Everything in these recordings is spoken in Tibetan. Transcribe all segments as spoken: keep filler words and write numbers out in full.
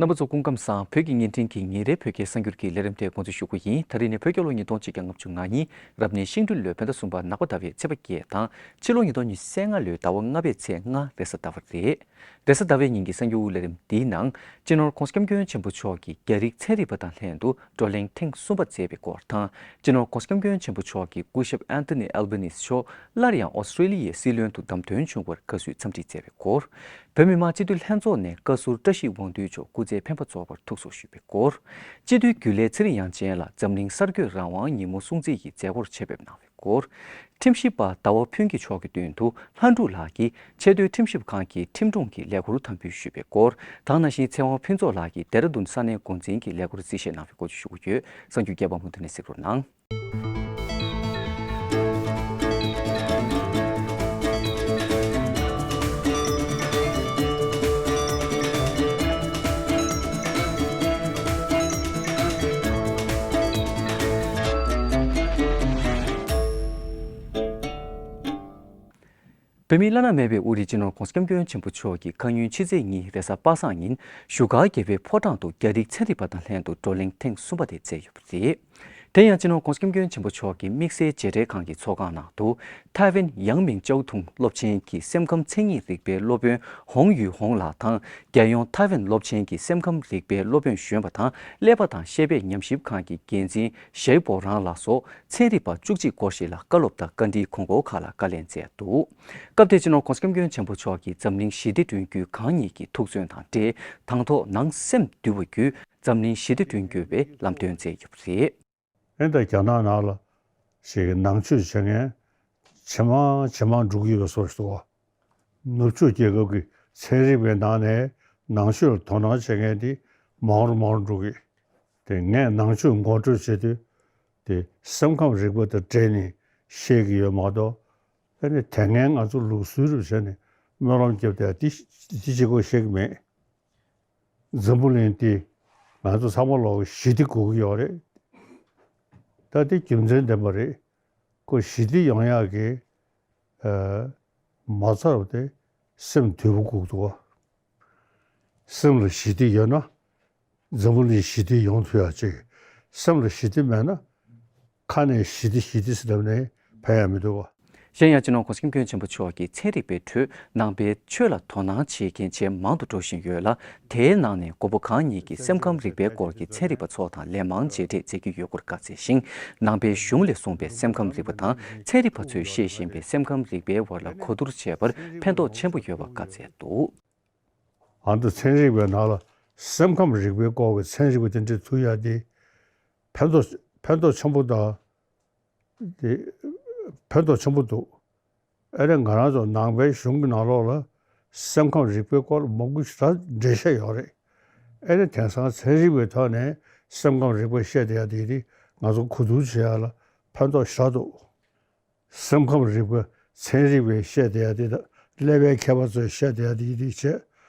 རྣམ་པ་ཚོ་སྐུ་ཁམས་བཟང་། བོད་ཀྱི་བརྙན་འཕྲིན་གྱི་ཉིན་རེའི་བོད་སྐད་གསར་འགྱུར་གྱི་ལས་རིམ་དེ་འགོ་འཛུགས་ཞུ་གི་ཡིན། ད་རེས་ནི་བོད་རྒྱལ་ལོ་ཉིས་སྟོང་ཆིག་བརྒྱ་ལྔ་བཅུ་ང་གཉིས་རབ་གནས་ཤིང་སྦྲུལ་ལོའི་བོད་ཟླ་གསུམ་པ་ནག་པ་ཟླ་བའི་ཚེས་པ་བརྒྱད་དང་ཕྱི་ལོ་ཉིས་སྟོང་ཉི་ཤུ་རྩ་ལྔ་ལོའི་ཟླ་བ་ལྔ་པའི་ཚེས་ལྔ་རེས་གཟའ་ཟླ་བ་རེད། རེས་གཟའ་ཟླ་བའི་ཉིན་གྱི་གསར་འགྱུར་ལས་རིམ་འདིའི་ནང་། སྤྱི་ནོར་༧གོང་ས་༧སྐྱབས་མགོན་ཆེན་པོ་མཆོག་གིས་རྒྱ་རིགས་ཚན་རིག་པ་དང་ལྷན་དུ་བགྲོ་གླེང་ཐེངས་གསུམ་པ་མཛད་པའི་སྐོར་དང་། སྤྱི་ནོར་༧གོང་ས་༧སྐྱབས་མགོན་ཆེན་པོ་མཆོག་གིས་སྐུ་ཞབས་ཨན་ཐོ་ནི་ཨལ་བྷ་ནིས་མཆོག་སླར་ཡང་ཨོ་སི་ཀྲེ་ལི་ཡའི་སྲིད་བློན་དུ་བདམས་ཐོན་བྱུང་བར་དགའ་བསུའི་འཚམས་འདྲི་མཛད་པའི་སྐོར། བོད་མི་མང་སྤྱི་འཐུས་ལྷན་ཚོགས་ནས་བཀའ་ཟུར་བཀྲ་ཤིས་དབང་འདུས་མཆོག་སྐུ་ཚེ་འཕེན་པ་རྫོགས་པར་ཐུགས་གསོ་ཞུས་པའི་སྐོར། སྤྱི་འཐུས་རྒྱུན་ལས་ཚེ་རིང་དབྱངས་ཅན་ལགས་འཛམ་གླིང་གསར་འགོད་རང་དབང་ཉིན་མོ་སྲུང་བརྩི་ཡི་མཛད་སྒོར་ཆེད་ཕེབས་གནང་བའི་སྐོར། ཁྲིམས་ཞིབ་པ་ཟླ་བ་ཕུན་གྱིས་མཆོག་གི་མདུན་དུ་ལྷ་འབྲུག་ལགས་ཀྱིས་ཆེས་མཐོའི་ཁྲིམས་ཞིབ་ཁང་གི་ཁྲིམས་དྲུང་གི་ལས་ཁུར་དམ་འབུལ་ཞུས་པའི་སྐོར། དེ་ནང་བཞིན་ཚེ་དབང་ཕུན་ཚོགས་ལགས་ཀྱིས་ལྡེ་ར་ལྡུན་ས་གནས་འགོ་འཛིན་གྱི་ལས་ཁུར་རྩིས་བཞེས་གནང་བའི་སྐོར་ཞུ་གི་ཡོད། གསར་འགྱུར་རྒྱས་པ་མུ་མཐུད་ནས་གཟིགས་རོགས་གནང་། བོད་མིའི་བླ་ན་མེད་པའི་དབུ་ཁྲིད་སྤྱི་ནོར་༧གོང་ས་༧སྐྱབས་མགོན་ཆེན་པོ་མཆོག་གིས་ཁ་ཉིན་ཕྱི་ཚེས་གཉིས་རེས་གཟའ་པ་སངས་ཉིན་བཞུགས་སྒར་རྒྱལ་བའི་ཕོ་བྲང་དུ་རྒྱ་རིགས་ཚན་རིག་པ་དང་ལྷན་དུ་བགྲོ་གླེང་ཐེངས་གསུམ་པ་དེ་མཛད་ཡོད་པ་རེད། དེ་ཡང་སྤྱི་ནོར་༧གོང་ས་༧སྐྱབས་མགོན་ཆེན་པོ་མཆོག་གིས་དམིགས་བསལ་མཇལ་འཕྲད་ཁང་གི་ཚོགས་ཁང་ནང་དུ། ཐའེ་ཝན་ཡང་མིང་ཅའོ་ཐུང་སློབ་ཆེན་གྱི་སེམས་ཁམས་མཚན་ཉིད་རིག་པའི་སློབ་དཔོན་ཧོང་ཡུས་ཧོང་ལགས་དང་། རྒྱལ་ཡོངས་ཐའེ་ཝན་སློབ་ཆེན་གྱི་སེམས་ཁམས་རིག་པའི་སློབ་དཔོན་གཞོན་པ་དང་ཀླད་པ་དང་ཤེས་དཔལ་ཉམས་ཞིབ་ཁང་གི་འགན་འཛིན་ཞའེ་པོ་རང་ལགས་སོགས་ཚན་རིག་པ་བཅུ་གཅིག་སྐོར་ཞིག་ལ་བཀའ་སློབ་དང་བཀའ་འདྲིའི་གོང་འཁོར་ཁག་ལ་བཀའ་ལན་སྩལ་འདུག་སྐབས་དེར་སྤྱི་ནོར་༧གོང་ས་༧སྐྱབས་མགོན་ཆེན་པོ་མཆོག་གིས་འཛམ་གླིང་ཞི་བདེ་བསྐྲུན་རྒྱུའི་གང་ཉིད་ཀྱི་ཐུགས་བརྩོན་དང་འབྲེལ། དང་ཐོག་ནང་སེམས་དུལ་བ་བརྒྱུད་འཛམ་གླིང་ཞི་བདེ་བསྐྲུན་རྒྱུ་བའི་ལམ་སྟོན་མཛད་ཡོད་པ་རེད། ཨེ་ད་རྒྱ་ནག་ནང་ལ་ཞིག་ནང་ཆོས་བྱེད་མཁན་ཇེ་མང་ཇེ་མང་འགྲོ་གི་ཡོད་པའི་བཟོ་ཞིག་འདུག་ནུབ་ཕྱོགས་རྒྱལ་ཁབ་ཀྱི་ཚན་རིག་པའི་ནང་ནས་ནང་ཆོས་ལ་དོ་སྣང་བྱེད་མཁན་དེ་མང་རུ་མང་རུ་འགྲོ་གི། དེ་ངས་ནང་ཆོས་ངོ་སྤྲོད་བྱེད་དུས་དེ་སེམས་ཁམས་རིག་པ་དང་འབྲེལ་ནས་བཤད་ཀྱི་ཡོད་མ་གཏོགས། ཨ་ནི་དེ་སྔའི་ང་ཚོ་ལུགས་སྲོལ་རུ་བྱས་ནས་སྨོན་ལམ་བརྒྱབ་སྟེ་དེ་དེ་གཅིག་པོ་བཤད་ཀྱི་མེད། འཛམ་བུ་གླིང་འདི་ང་ཚོ་ཚང་མ་ལོག་ཞི་བདེ་དགོས་ཀྱི་ཡོད་རེད། ད་འདི་རྒྱུ་མཚན་ལྡན་པ་རེད། ཁོ་ཞི་བདེ་ཡོང་ཡག་གི་ཨ་མ་རྩ་རུ་དེ་སེམས་དུལ་པོ་དགོས་འདུག་བ། སེམས་ལ་ཞི་བདེ་ཡོད་ན་འཛམ་བུ་གླིང་ཞི་བདེ་ཡོང་ཐུབ་ཡག་ཅིག་སེམས་ལ་ཞི་བདེ་མེད་ན་ཁ་ནས་ཞི་བདེ་ཞི་བདེ་ཟེར་ལབ་ནས་ཕན་ཡག་མི་འདུག་བ། གཞན་ཡང་སྤྱི་ནོར་༧གོང་ས་༧སྐྱབས་མགོན་ཆེན་པོ་མཆོག་གིས་ཚན་རིག་པའི་ཁྲོད་ནང་པའི་ཆོས་ལ་དོ་སྣང་བྱེད་མཁན་ཇེ་མང་དུ་འགྲོ་བཞིན་ཡོད་ལ། དེའི་ནང་ནས་མགོན་པོ་གང་ཉིད་ཀྱིས་སེམས་ཁམས་རིག་པའི་སྐོར་གྱི་ཚན་རིག་པ་ཚོ་དང་ལན་མང་མཇལ་འཕྲད་མཛད་ཀྱི་ཡོད་སྐོར་བཀའ་སྩལ་ཞིང་། ནང་པའི་གཞུང་ལས་གསུངས་པའི་སེམས་ཁམས་རིག་པ་དང་ཚན་རིག་པ་ཚོས་བཤད་བཞིན་པའི་སེམས་ཁམས་རིག་པའི་བར་ལ་གོ་བསྡུར་བྱས་པར་ཕན་ཐོགས་ཆེན་པོ་ཡོད་པ་བཀའ་སྩལ་འདུག་ཨ་ནི་ཚན་རིག་པའི་ནང་ལ་སེམས་ཁམས་རིག་པའི་སྐོར་གྱི་ཚན་རིག་པ་དེ་འདྲ་ཐུག་ཡག་དེ་ཕན་ཐོགས་ཕན་ཐོགས་ཆེན་པོ་དང་དེ་ཕན་ཐོགས་ཆེན་པོ་འདུག་ཨ་ནི་ང་རང་ཚོ་ནང་པའི་གཞུང་གི་ནང་ལོགས་ལ་སེམས་ཁམས་རིག་པའི་སྐོར་མང་པོ་ཞིག་ད་འགྲེལ་བཤད་ཡོད་རེད། ཨ་ནི་དེང་སང་ཚན་རིག་པའི་ཐོག་ནས་སེམས་ཁམས་རིག་པ་བཤད་བསྡད་ཡག་དེ་དེ་ང་ཚོ་གོ་བསྡུར་བྱེད་ཡག་ལ་ཕན་ཐོགས་ཞེ་དྲག་འདུག་སེམས་ཁམས་རིག་པ་ཚན་རིག་པས་བཤད་བསྡད་ཡག་དེ་དང་ཀླད་པའི་མཁས་པ་ཚོས་བཤད་བསྡད་ཡག་དེ་དེ་བྱས།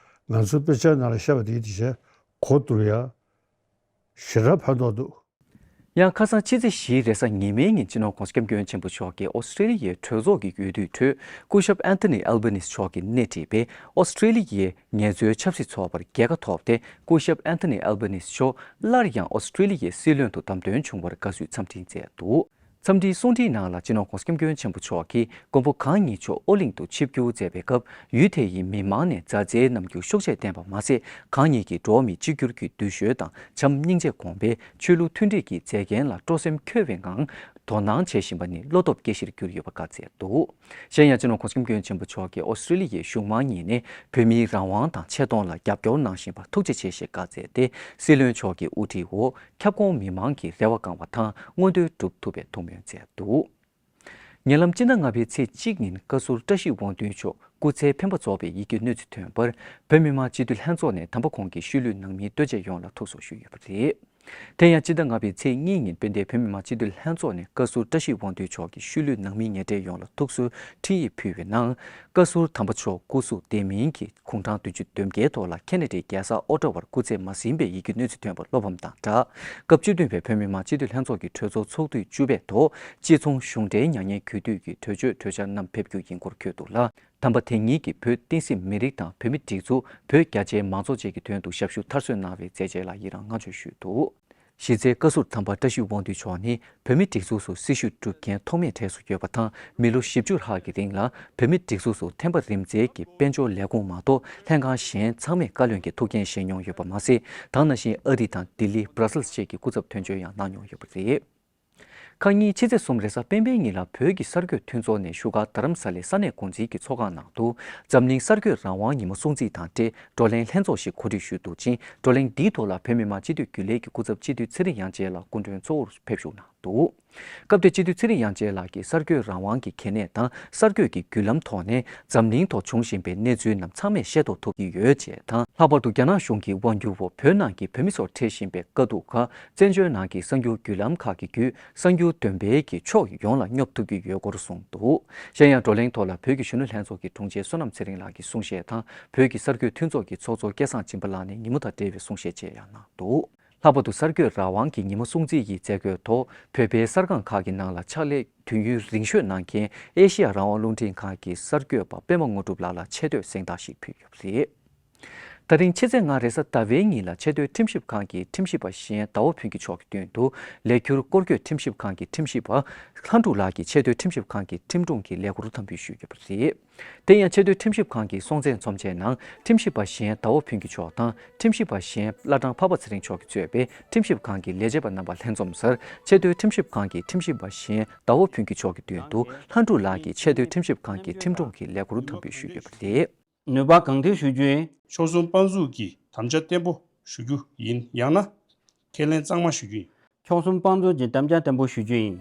ང་ཚོའི་དཔེ་ཆའི་ནང་ལ་བཤད་པ་དེ་དེ་བྱས་གོ་བསྡུར་ཡག་ཞེ་དྲག་ཕན་ཐོགས་འདུག་ཡང་ཁ་སང་ཕྱི་ཚེས་བཞི་རེས་གཟའ་ཉི་མའི་ཉིན་སྤྱི་ནོར་༧གོང་ས་༧སྐྱབས་མགོན་ཆེན་པོ་མཆོག་གིས་ཨོ་སི་ཀྲེ་ལི་ཡའི་གྲོས་ཚོགས་ཀྱི་འོས་བསྡུའི་ཁྲོད་སྐུ་ཞབས་ཨན་ཐོ་ནི་ཨལ་བྷ་ནིས་མཆོག་གིས་སྣེ་ཁྲིད་པའི་ཨོ་སི་ཀྲེ་ལི་ཡའི་ངལ་རྩོལ་ཆབ་སྲིད་ཚོགས་པར་རྒྱལ་ཁ་ཐོབ་སྟེ། སྐུ་ཞབས་ཨན་ཐོ་ནི་ཨལ་བྷ་ནིས་མཆོག་སླར་ཡང་ཨོ་སི་ཀྲེ་ལི་ཡའི་སྲིད་བློན་དུ་བདམས་ཐོན་བྱུང་བར་དགའ་བསུའི་འཚམས་འཕྲིན་མཛད་འདུག་འཚམས་འདྲིའི་གསུང་འཕྲིན་ནང་ལ་སྤྱི་ནོར་༧གོང་ས་༧སྐྱབས་མགོན་ཆེན་པོ་མཆོག་གིས་མགོན་པོ་གང་ཉིད་མཆོག་ཨོ་གླིང་དུ་ཆིབས་བསྒྱུར་མཛད་པའི་སྐབས། ཡུལ་དེ་ཡི་མི་མང་ནས་མཛའ་བརྩེའི་རྣམ་འགྱུར་ཤུགས་ཆེར་བསྟན་པ་མ་ཟད། གང་ཉིད་ཀྱིས་འགྲོ་བ་མིའི་གཅིག་གྱུར་གྱི་འདུ་ཤེས་དང་བྱམས་སྙིང་རྗེ་གོང་འཕེལ། ཆོས་ལུགས་མཐུན་སྒྲིལ་གྱི་མཛད་འགན་ལ་སྤྲོ་སེམས་འཁོལ་བའི་ངང་དོ་སྣང་བྱེད་བཞིན་པ་ནི་བློ་སྟོབས་སྐྱེ་གཞིར་གྱུར་ཡོད་པ་བཀའ་སྩལ་འདུག་གཞན་ཡང་སྤྱི་ནོར་༧གོང་ས་༧སྐྱབས་མགོན་ཆེན་པོ་མཆོག་གིས་ཨོ་སི་ཀྲེ་ལི་ཡའི་གཞུང་མང་གཉིས་ནས་བོད་མིའི་རང་དབང་དང་ཆེ་མཐོང་ལ་རྒྱབ་སྐྱོར་གནང་བཞིན་པར་ཐུགས་རྗེ་ཆེ་ཞེས་བཀའ་སྩལ་ཏེ། སྲིད་བློན་མཆོག་གི་དབུ་ཁྲིད་འོག་ཁྱབ་ཁོངས་མི་མང་གི་རེ་བ་བསྐང་བ་དང་མངོན་འདོད་སྒྲུབ་ཐུབ་པའི་ཐུགས་སྨོན་མཛད་འདུག་ཉེ་ལམ་སྤྱི་ཟླ་ལྔ་པའི་ཚེས་གཅིག་ཉིན་བཀའ་ཟུར་བཀྲ་ཤིས་དབང་འདུས་མཆོག་སྐུ་ཚེ་འཕེན་པ་རྫོགས་པའི་ཡི་གེ་གནོད་འཚེ་ཐོན་པར། བོད་མི་མང་སྤྱི་འཐུས་ལྷན་ཚོགས་ནས་དམ་པ་ཁོང་གི་ཤུལ་ལུས་ནང་མིའི་ལྟོ་ཆས་ཡོངས་ལ་ཐུགས་གསོ་ཞུས་ཡོད་པ་རེད། དེ་ཡང་སྤྱི་ཟླ་ལྔ་པའི་ཚེས་གཉིས་ཉིན་དཔལ་ལྡན་བོད་མི་མང་སྤྱི་འཐུས་ལྷན་ཚོགས་ནས་བཀའ་ཟུར་བཀྲ་ཤིས་དབང་འདུས་མཆོག་གི་ཤུལ་ལུས་ནང་མིའི་ངན་འབྲས་ཡོངས་ལ་ཐུགས་གསོའི་འཕྲིན་ཡིག་ཕུལ་བའི་ནང་། བཀའ་ཟུར་དམ་པ་མཆོག་སྐུ་གཟུགས་བདེ་མིན་གྱི་དགུང་གྲངས་བདུན་ཅུ་དོན་བརྒྱད་ཐོག་ལ་ཁེ་ན་ཌའི་རྒྱལ་ས་ཨོ་ཊ་ཝར་སྐུ་ཚེ་མ་ཟིན་པའི་ཡི་གེ་གནོད་འཚེ་ཐོན་པ་བློ་ཕམ་དང་སྦྲགས། སྐབས་བཅུ་བདུན་པའི་བོད་མི་མང་སྤྱི་འཐུས་ལྷན་ཚོགས་ཀྱི་གྲོས་ཚོགས་ཚོགས་དུས་བཅུ་པའི་ཐོག་ཅི་ཚོང་གཞུང་འབྲེལ་མྱ་ངན་གུས་འདུད་ཀྱི་གྲོས་ཆོད་གྲོས་འཆར་རྣམས་ཕེབས་རྒྱུ་ཡིན་སྐོར་འཁོད་འདུག་ལ། དམ་པ་དེ་ཉིད་ཀྱིས་བོད་བསྟན་སྲིད་མི་རིགས་དང་བོད་མིའི་སྒྲིག་འཛུགས། བོད་རྒྱ་ཆེའི་མང་ཚོགས་བཅས་ཀྱི་དོན་དུ་ཞབས་ཞུ་མཐར་སོན་གནང་བའི་མཛད་རྗེས་ལ་ཡི་རང་བསྔགས་བརྗོད་ཞུས་འདུག། གཞི་རྩའི་བཀའ་ཟུར་དམ་པ་བཀྲ་ཤིས་དབང་འདུས་མཆོག་ནི། བོད་མིའི་སྒྲིག་འཛུགས་སུ་སྲི་ཞུ་སྒྲུབ་མཁན་ཐོག་མའི་གྲས་སུ་ཡོད་པ་དང་། མི་ལོ་བཞི་བཅུ་ལྷག་གི་རིང་ལ་བོད་མིའི་སྒྲིག་འཛུགས་སུ་ཐེམ་པ་རིམ་འཛེགས་ཀྱི་དཔལ་འབྱོར་ལས་ཁུངས་མ་གཏོགས་ལྷན་ཁང་གཞན་ཚང་མས་བཀའ་བློན་གྱི་ཐུགས་འགན་བཞེས་མྱོང་ཡོད་པ་མ་ཟད། ད་ནང་བཞིན་ཨ་རི་དང་ལྡི་ལི། བྷ་ར་སེལ་བཅས་ཀྱི་སྐུ་ཚབ་དོན་གཅོད་ཡང་གནང་མྱོང་ཡོད་པ་རེད། ཁ་ཉིན་ཕྱི་ཚེས་གསུམ་རེས་གཟའ་སྤེན་པའི་ཉིན་ལ་བོད་ཀྱི་གསར་འགོད་མཐུན་ཚོགས་ནས་བཞུགས་སྒར་རྡ་རམ་ས་ལའི་ས་གནས་འགོ་འཛིན་གྱི་ཚོགས་ཁང་ནང་དུ། འཛམ་གླིང་གསར་འགོད་རང་དབང་ཉིན་མོ་སྲུང་བརྩི་དང་འབྲེལ་བགྲོ་གླེང་ལྷན་ཚོགས་ཤིག་གོ་སྒྲིག་ཞུས་འདུག་ཅིང་། བགྲོ་གླེང་འདིའི་ཐོག་ལ་བོད་མི་མང་སྤྱི་འཐུས་རྒྱུན་ལས་ཀྱི་སྐུ་ཚབ་སྤྱི་འཐུས་ཚེ་རིང་དབྱངས་ཅན་ལགས་སྐུ་མགྲོན་གཙོ་བོར་ཕེབས་བཞུགས་གནང་འདུག། སྐབས་དེར་སྤྱི་འཐུས་ཚེ་རིང་དབྱངས་ཅན་ལགས་ཀྱིས་གསར་འགོད་རང་དབང་གི་གལ་གནད་དང་། གསར་འགོད་ཀྱི་བརྒྱུད་ལམ་ཐོག་ནས་འཛམ་གླིང་ཐོག་འབྱུང་བཞིན་པའི་གནས་ཚུལ་རྣམས་ཚང་མས་ཤེས་རྟོགས་ཐུབ་ཀྱི་ཡོད་ཅེས་དང་། ལྷག་པར་དུ་རྒྱ་ནག་གཞུང་གི་དབང་སྒྱུར་འོག་བོད་ནང་གི་བོད་མི་ཚོར་འཕྲད་བཞིན་པའི་དཀའ་སྡུག་ཁག་བཙན་བྱོལ་ནང་གི་གསར་འགྱུར་བརྒྱུད་ལམ་ཁག་གི་བརྒྱུད། གསར་འགྱུར་འདོན་སྤེལ་གྱིས་ཕྱོགས་ཡོངས་ལ་སྙོབ་ཐུབ་ཀྱི་ཡོད་སྐོར་གསུངས་འདུག། གཞན་ཡང་། བགྲོ་གླེང་ཐོག་ལ་བོད་ཀྱི་གཞོན་ནུ་ལྷན་ཚོགས་ཀྱི་དྲུང་ཆེ་བསོད་ནམས་ཚེ་རིང་ལགས་ཀྱི་གསུང་བཤད་དང་། བོད་ཀྱི་གསར་འགོད་མཐུན་ཚོགས་ཀྱི་ཚོགས་གཙོ་སྐལ་བཟང་སྦྱིན་པ་ལགས་ནས་ཉིན་མོ་དང་འབྲེལ་བའི་གསུང་བཤད་བཅས་ཡང་གནང་འདུག། ལྷག་པར་དུ་གསར་འགོད་རང་དབང་གི་ཉིན་མོ་སྲུང་བརྩི་ཡི་མཛད་སྒོའི་ཐོག་བོད་པའི་གསར་ཁང་ཁག་གི་ནང་ལ་ཕྱག་ལས་དུས་ཡུན་རིང་ཤོས་གནང་མཁན་ཨེ་ཤེ་ཡ་རང་དབང་རླུང་འཕྲིན་ཁང་གི་གསར་འགོད་པ་པད་མ་དངོས་གྲུབ་ལགས་ལ་ཆེ་བསྟོད་གཟེངས་རྟགས་ཤིག་ཕུལ་ཡོད་པ་རེད། ད་རིང་ཕྱི་ཚེས་ལྔ་རེས་གཟའ་ཟླ་བའི་ཉིན་ལ་ཆེས་མཐོའི་ཁྲིམས་ཞིབ་ཁང་གི་ཁྲིམས་ཞིབ་པ་གཞན་ཟླ་བ་ཕུན་སྐྱིད་མཆོག་གི་མདུན་དུ་ལས་འཁྱུར་སྐོར་སྐྱོད་ཁྲིམས་ཞིབ་ཁང་གི་ཁྲིམས་ཞིབ་པ་ལྷ་འབྲུག་ལགས་ཀྱིས་ཆེས་མཐོའི་ཁྲིམས་ཞིབ་ཁང་གི་ཁྲིམས་དྲུང་གི་ལས་འཁུར་དམ་འབུལ་ཞུས་ཡོད་པ་རེད། དེ་ཡང་ཆེས་མཐོའི་ཁྲིམས་ཞིབ་ཁང་གི་སྲོང་བཙན་ཚོམས་ཆེན་ནང་ཁྲིམས་ཞིབ་པ་གཞན་ཟླ་བ་ཕུན་སྐྱིད་མཆོག་དང་ཁྲིམས་ཞིབ་པ་གཞན་བླ་བྲང་འཕགས་པ་ཚེ་རིང་མཆོག་གིས་གཙོས་པའི་ཁྲིམས་ཞིབ་ཁང་གི་ལས་བྱེད་པ་རྣམ་པ་ལྷན་འཛོམས་སར་ཆེས་མཐོའི་ཁྲིམས་ཞིབ་ཁང་གི་ཁྲིམས་ཞིབ་པ་གཞན་ཟླ་བ་ཕུན་སྐྱིད་མཆོག་གི་མདུན་དུ་ལྷ་འབྲུག་ལགས་ཀྱིས་ཆེས་མཐོའི་ཁྲིམས་ཞིབ་ཁང་གི་ཁྲིམས་དྲུང་གི་ལས་འཁུར་དམ་འབུལ་ཞུས་ཡོད་པ་རེད། ནུས་པ་གང་ཐོན་ཞུ་རྒྱུ་ཡིན། མཆོག་གསུམ་དཔང་འཛུགས་ཀྱིས་དམ་བཅའ་བརྟན་པོ་ཞུ་རྒྱུ་ཡིན། ཡང་ན་ཁས་ལེན་གཙང་མ་ཞུ་རྒྱུ་ཡིན། མཆོག་གསུམ་དཔང་འཛུགས་ཀྱིས་དམ་བཅའ་བརྟན་པོ་ཞུ་རྒྱུ་ཡིན།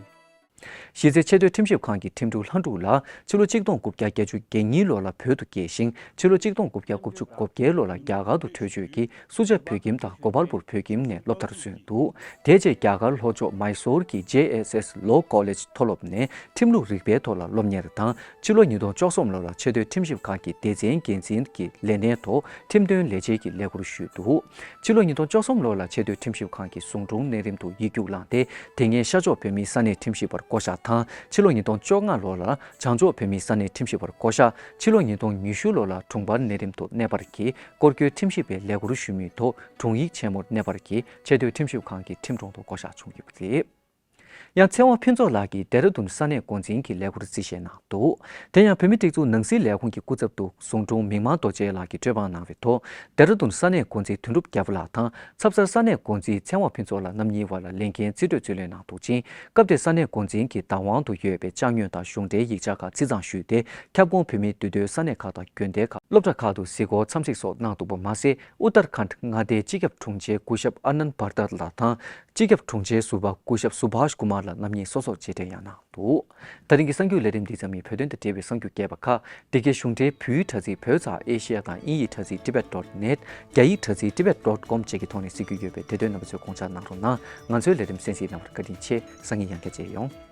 གཞི་རྩའི་ཆེས་མཐོའི་ཁྲིམས་ཞིབ་ཁང་གི་ཁྲིམས་དྲུང་ལྷ་འབྲུག་ལགས་ཕྱི་ལོ་གཅིག་སྟོང་དགུ་བརྒྱ་བརྒྱད་ཅུ་གྱ་གཉིས་ལོ་ལ་བོད་དུ་སྐྱེས་ཤིང་། ཕྱི་ལོ་གཅིག་སྟོང་དགུ་བརྒྱ་དགུ་བཅུ་གོ་བརྒྱད་ལོ་ལ་རྒྱ་གར་དུ་བྲོས་བྱོལ་གྱིས་སུ་ཇཱ་བོད་ཁྱིམ་དང་གོ་པལ་པུར་བོད་ཁྱིམ་ནས་སློབ་མཐར་སོན་འདུག། དེ་རྗེས་རྒྱ་གར་ལྷོ་ཕྱོགས་མཱི་སོར་གྱི་ཇེ་ཨེས་ཨེས་ལོ་ཀོ་ལེཇ་མཐོ་སློབ་ནས་ཁྲིམས་ལུགས་རིག་པའི་ཐོག་ལ་སློབ་གཉེར་དང་། ཕྱི་ལོ་ཉིས་སྟོང་བཅུ་གསུམ་ལོ་ལ་ཆེས་མཐོའི་ཁྲིམས་ཞིབ་ཁང་གི་སྡེ་ཚན་འགན་འཛིན་གྱི་ལས་གནས་ཐོག་ཁྲིམས་དོན་ལས་བྱེད་ཀྱི་ལས་ཁུར་ཞུས་འདུག། ཕྱི་ལོ་ཉིས་སྟོང་བཅུ་གསུམ་ལོ་ལ་ཆེས་མཐོའི་ཁྲིམས་ཞིབ་ཁང་གི་ཟུང་དྲུང་གནས་རིམ་དུ་ཡིག་རྒྱུགས་བླངས་ཏེ། དེ་སྔའི་ཤར་ཕྱོགས་བོད་མིའི་ས་གནས་ཁྲིམས་ཞིབ་པར་བསྐོ་གཞག་དང་། ཕྱི་ལོ་ཉིས་སྟོང་བཅོ་ལྔ་ལོ་ལ་བྱང་ཕྱོགས་བོད་མིའི་ས་གནས་ཁྲིམས་ཞིབ་པར་བསྐོ་གཞག། ཕྱི་ལོ་ཉིས་སྟོང་ཉི་ཤུ་ལོ་ལ་དྲུང་འཕར་གནས་རིམ་དུ་གནས་སྤར་གྱིས་སྐོར་སྐྱོད་ཁྲིམས་ཞིབ་པའི་ལས་ཁུར་ཞུ་མུས་ཐོག་དྲུང་ཡིག་ཆེན་མོར་གནས་སྤར་གྱིས་ཆེས་མཐོའི་ཁྲིམས་ཞིབ་ཁང་གི་ཁྲིམས་དྲུང་དུ་བསྐོ་གཞག་བྱུང་ཡོད་པ་རེད། ཡང་ཚེ་དབང་ཕུན་ཚོགས་ལགས་ཀྱིས་ལྡེ་ར་ལྡུན་ས་གནས་འགོ་འཛིན་གྱི་ལས་ཁུར་རྩིས་བཞེས་གནང་འདུག། དེ་ཡང་བོད་མིའི་སྒྲིག་འཛུགས་ནང་སྲིད་ལས་ཁུངས་ཀྱི་སྐུ་ཚབ་ཏུ་ཟུང་དྲུང་མིག་དམར་རྡོ་རྗེ་ལགས་ཀྱིས་གྲོས་དཔང་གནང་བའི་ཐོག་ལྡེ་ར་ལྡུན་ས་གནས་འགོ་འཛིན་དོན་གྲུབ་རྒྱལ་པོ་ལགས་དང་། ཚབ་སར་ས་གནས་འགོ་འཛིན་ཚེ་དབང་ཕུན་ཚོགས་ལགས་རྣམ་གཉིས་བར་ལ་ལས་འགན་རྩིས་སྤྲོད་རྩིས་ལེན་གནང་འདུག་ཅིང་། སྐབས་དེར་ས་གནས་འགོ་འཛིན་གྱི་བདག་དབང་དུ་ཡོད་པའི་ཅ་དངོས་དང་གཞུང་འབྲེལ་ཡིག་ཆ་ཁག་རྩིས་གཙང་ཞུས་ཏེ། ཁྱབ་ཁོངས་བོད་མིའི་འདུས་སྡོད་ས་གནས་ཁག་དང་དགོན་སྡེ་ཁག་སློབ་གྲྭ་ཁག་ཏུ་གཟིགས་སྐོར་འཚམས་གཟིགས་སོགས་གནང་འདུག་པ་མ་ཟད། ཨུ་ཏར་ཁཱན་མངའ་སྡེའི་སྤྱི་ཁྱབ་དྲུང་ཆེ་སྐུ་ཞབས་ཨ་ནན་བྷར་ཏར་ལགས་དང་། སྤྱི་ཁྱབ་དྲུང་ཆེའི་ཟུར་པ་སྐུ་ཞབས་སུ་བྷཱཤ་ཀུ་མར་ལགས་རྣམ་གཉིས་སོ་སོར་མཇལ་འཕྲད་ཡང་གནང་འདུག། ད་རིང་གི་གསར་འགྱུར་ལས་རིམ་འདི་ཙམ་ཡིན། བོད་དོན་དང་འབྲེལ་བའི་གསར་འགྱུར་རྒྱས་པ་ཁག་འདི་གའི་གཞུང་འབྲེལ་བོད་ཡིག་དྲ་ཚིགས་བོད་ཚགས་ཨེ་ཤེ་ཡ་དང་དབྱིན་ཡིག་དྲ་ཚིགས་ཏི་བེཊ་ཌོཊ་ནེཊ། རྒྱ་ཡིག་དྲ་ཚིགས་ཏི་བེཊ་ཌོཊ་ཀོམ་བཅས་ཀྱི་ཐོག་ནས་གཟིགས་རྒྱུ་ཡོད་པས། དེ་དོན་རྣམ་པ་ཚོས་དགོངས་འཇགས་གནང་རོགས་གནང་། ང་ཚོའི་ལས་རིམ་གསན་གཟིགས་གནང་བར་བཀའ་དྲིན་ཆེ། སང་ཉིན་ཡང་བསྐྱར་མཇལ་ཡོང་།